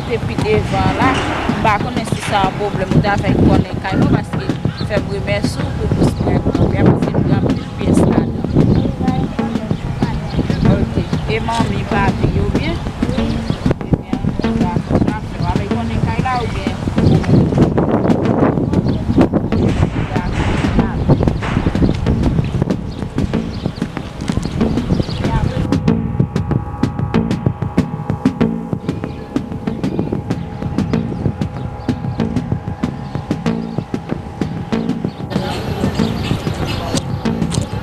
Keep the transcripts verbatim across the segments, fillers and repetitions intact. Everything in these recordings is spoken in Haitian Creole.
Te pi devan la, m pa konnen si sa yon pwoblèm ou ta fè konnen kay mwen, paske fè m remèsye w pou bous mwen ak kanpe a, paske m gen anpil pyès ladan. Ok. E manmi, papi yo byen? Ebyen, sa, sa fè w ale konnen kay la oubyen?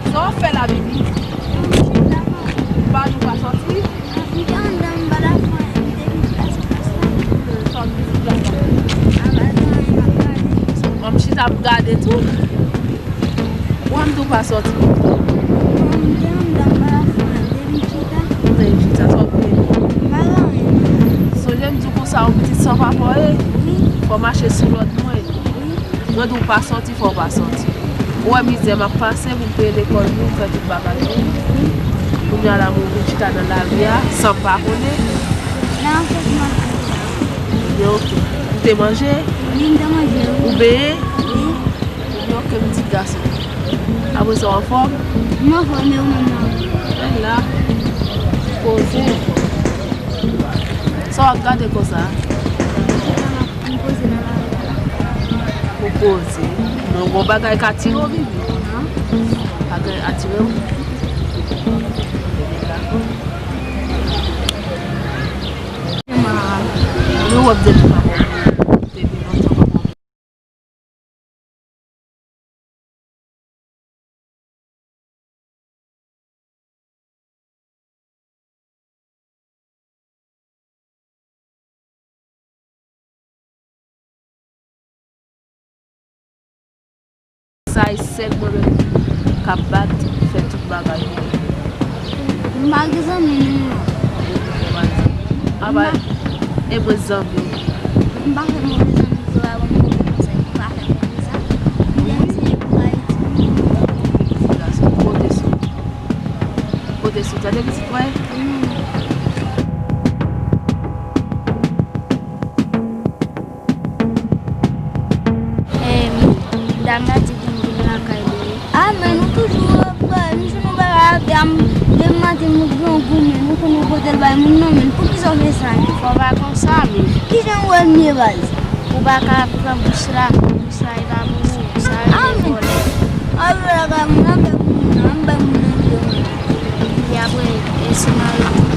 Sa w ap fè la, Bibi? M pa di w pa sòti? M te anndan, m pa t ap fè anyen, m te vin chita sou plas la. Sa w ap vin chita sou plas la? Manm chita ap gade tou. Ou wè m di w pa sòti? Bon, m te anndan, m pa t ap fè anyen, m te vin chita. Ou te vin chita, sa w ap fè? M pa fè anyen. Sonje m di w konsa, yon pitit san papa w ye. Wi. Fò w mache sou lòd mwen. Wi. Mwen di w pa sòti, fò w pa sòti. Ou wè mizè m ap pase pou m peye lekòl pou w, fè tout bagay pou ou. Kounye a la, mwen vin chita nan lari a, san m pa konnen. Nan fèt m ap fè. Ebyen, ok. Ou te manje? Wi, m te manje, wi. Ou benyen? Wi. Ebyen, ok, m di gason. Apre sa, w anfòm? M anfòm, e ou menm nan? Mwen la. Poze. Sa w ap gade konsa? M poze nan lari a la. Ou poze. Non, gon bagay ka tire w, Bibi. An? Bagay atire w. Mwen wè w ap di l pa bon. Depi lontan pa bon. Sa e sèl mwen menm k ap bat, fè tout bagay. M pa gen zanmi non. Apa, e mwen zanmi. M pa fè move zanmi pou yo ba m move konsèy pou pa fè move sa. M te anseye pou Ayiti. Kote sou. Kote sou. Tande pitit mwen. Em, dam nan di pou m vin lakay li wi. A, men nou toujou ap pale, m jwenn yon bagay avè m, demen maten m grangou, men ou konn yon kote l bay moun nan, men poukisa w fè sa, men? Fò w pa konsa, men. Kijan w wè l m ye, baz? Ou pa ka pran bous la, bous la e pa pou ou, bous la e pou vòlè. A, men. Al lakay moun nan, bay moun nan, bay moun nan vre. Epi apre, e si mari